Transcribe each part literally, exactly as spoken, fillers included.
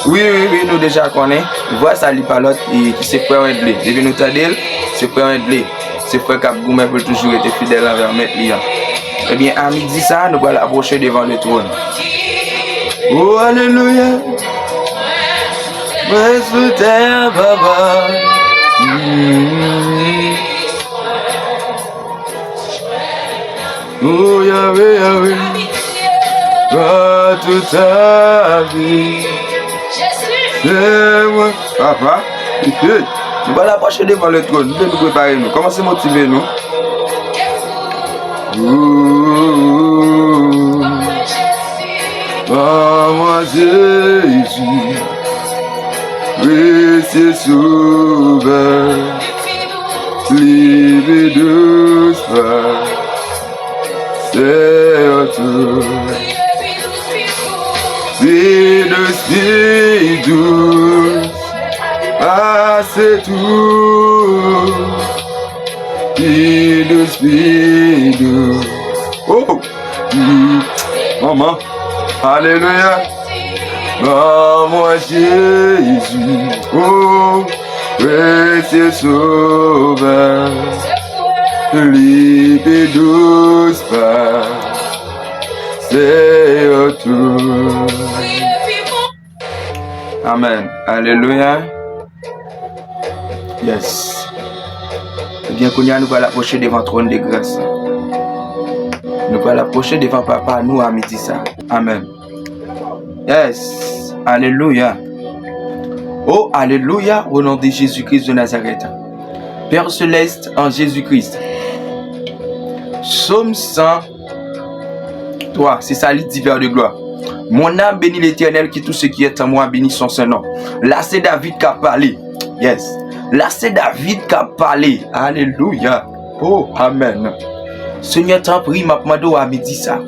Wi, wi, wi, nou deja konnen. Vwa sa li pa lòt, e, ki se frè Wendley. Depi nou tande l, se frè Wendley. Se frè k ap goumen pou l toujou rete fidèl anvè mèt li an. Ebyen, a midi sa, nou pral apwoche devan le twòn. O, alelouya. Mwen sou tè a, papa. Mm. O Yahweh, Yahweh, pa tout sa vi. Se mwen, papa. Nou pral apwoche devan le twòn. Nou prepare nou. Kòmanse motive nou. Ban mwen Jezi, presye Sovè, li pi dous pase tou. Pi dous, pi dous pase tou. Pi dous, pi dous. Oh! Mm. Manman. Alelouya. Ban mwen Jezi. Oh, presye Sovè. Li pi dous pase yo tou. Amèn. Alelouya. Yes. Ebyen, kounye a, nou pral apwoche devan twòn de gras la. Nou pral apwoche devan Papa nou a midi sa. Amèn. Yes. Alelouya. Oh, alelouya, au nom de Jésus-Christ de Nazareth. Père céleste, en Jésus-Christ. Psaume cent trois, c'est ça, il dit, vers de gloire. Mon âme bénit l'Éternel, que tout ce qui est en moi bénisse son saint nom. La, se David k ap pale. Yes. La, se David k ap pale. Alelouya. Oh, amèn. Senyè, tanpri, m ap mande w a midi sa.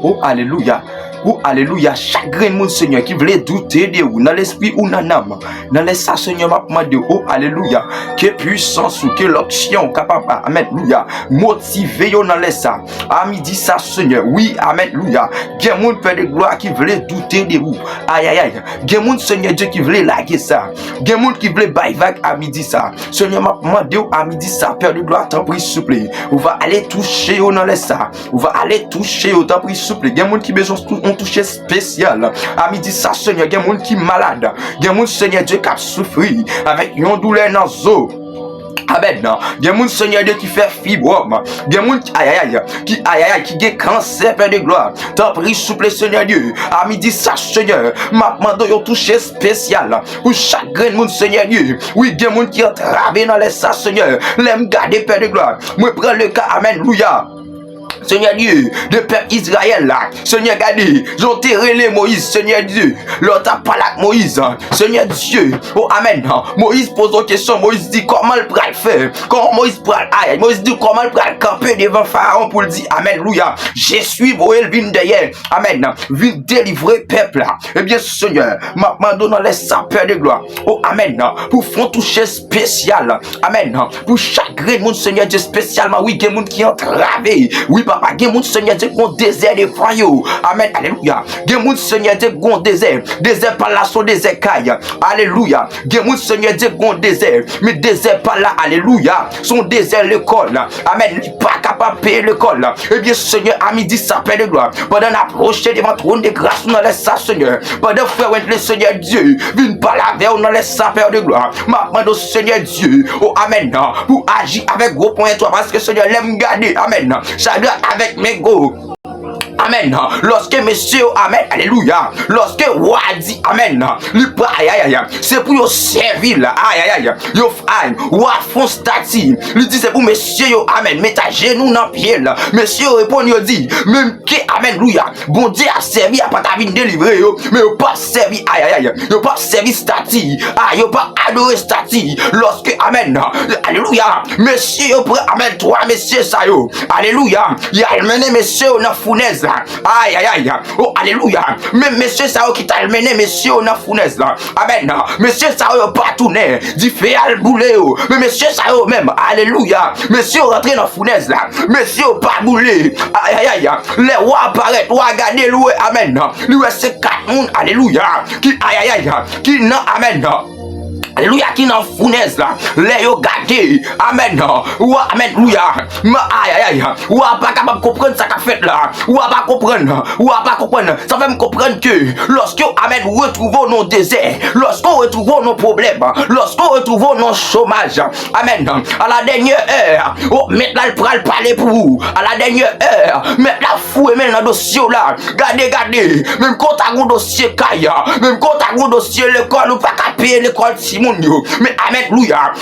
Oh, alelouya. Oh, alelouya. Chak grenn moun, Senyè, ki vle doute de ou, nan lespri ou nan nanm, nan lè sa, Senyè, m ap mande w, oh, alelouya, ke pwisans ou, ke lonksyon ou kapab, alelouya, motive yo nan lè sa. A midi sa, Senyè, wi, alelouya. Gen moun, Pè de glwa, ki vle doute de ou. Ayayay. Gen moun, Senyè Dye, ki vle lage sa. Gen moun ki vle bay vag a midi sa. Senyè, m ap mande w a midi sa, Pè de glwa, tanpri, souple, ou va ale touche yo nan lè sa. Ou va ale touche yo, tanpri, souple. Gen moun ki bezwen tou-, yon touche espesyal. A midi sa, Senyè, gen moun ki malad. Gen moun, Senyè Dye, k ap soufri avèk yon doulè nan zo. Amèn. Gen moun, Senyè Dye, ki fè fibwòm. Gen moun, ayayay, ki, ayayay, ki gen kansè, Pè de glwa. Tanpri, souple, Senyè Dye. A midi sa, Senyè, m ap mande w yon touche espesyal pou chak grenn moun, Senyè Dye. Wi, gen moun ki antrave nan lè sa, Senyè. Lè m gade, Pè de glwa, mwen pran le ka, alelouya, Senyè Dye, de pèp Izrayèl la. Senyè, gade, jan w te rele Moyiz, Senyè Dye, lè w t ap pale ak Moyiz, Senyè Dye, o amèn. Moyiz poze w kesyon, Moyiz di, kòman l pral fè? Kòman Moyiz pral, ay, Moyiz di, kòman l pral kanpe devan Farawon pou l di, alelouya, Jeswi voye l vin dèyè, amèn, vin delivre pèp la? Ebyen, Senyè, m ap mande w nan lè sa, Pè de glwa, o amèn, pou fè yon touche espesyal, amèn, pou chak grenn moun, Senyè Dye, espesyalman, wi, gen moun ki antrave. Wi, papa, gen moun, Senyè Dye, gon dezè devan yo. Amèn, alelouya. Gen moun, Senyè Dye, gon dezè. Dezè pa l la, se yon dezè kay. Alelouya. Gen moun, Senyè Dye, gon dezè. Men dezè pa l la, alelouya, se yon dezè lekòl. Amèn. Li pa kapab peye lekòl. Ebyen, Senyè, a midi sa, Pè de glwa, pandan n apwoche devan twòn de gras ou nan lè sa, Senyè, pandan frè Wentley, Senyè Dye, vin pale avè w nan lè sa, Pè de glwa, m ap mande w, Senyè Dye, o amèn, pou aji avèk gwo ponyèt ou a, paske, Senyè, lè m gade, amèn, Chadrak avèk Mego, amèn, lòske mesye yo, amèn, alelouya, lòske wa di, amèn, li pa, ayayay, se pou yo sèvi l, ayayay, yo, ay, wa fè yon estati, li di se pou mesye yo, amèn, met ajenou nan pye l. Mesye yo reponn, yo di, menm ke, alelouya, Bondye ap sèvi a pa ta vin delivre yo, men yo p ap sèvi, ayayay, yo p ap sèvi estati, a, yo p ap adore estati. Lòske, amèn, alelouya, mesye yo pran, amèn, twa mesye sa yo, alelouya, y al mennen mesye yo nan founèz, Ayayay. O, alelouya. Men mesye sa yo ki t al mennen mesye yo nan founèz la. Amèn. Mesye sa yo pa tounen. Dife al boule yo. Men mesye sa yo menm, alelouya, mesye yo rantre nan founèz la. Mesye yo pa boule. Ayayay. Lè wa parèt, wa gade, li wè, amèn, li wè se kat moun, alelouya, ki, ayayay, ki nan, amèn, alelouya, ki nan founèz la. Lè yo gade, amèn, wa, amèn, louya, men ayayay, wa pa kapab konprann sa k ap fèt la. Wa pa konprann, wa pa konprann. Sa fè m konprann ke lòske w, amèn, retwouve w nan dezè, lòske w retwouve w nan pwoblèm, lòske w retwouve w nan chomaj, amèn, a la dènyè è, o, mèt la pral pale pou ou. A la dènyè è, mèt la foure men l nan dosye w la. Gade, gade, menm ke w ta gon dosye kay, menm ke w ta gon dosye lekòl, ou pa ka peye lekòl timoun yo. Men, alelouya,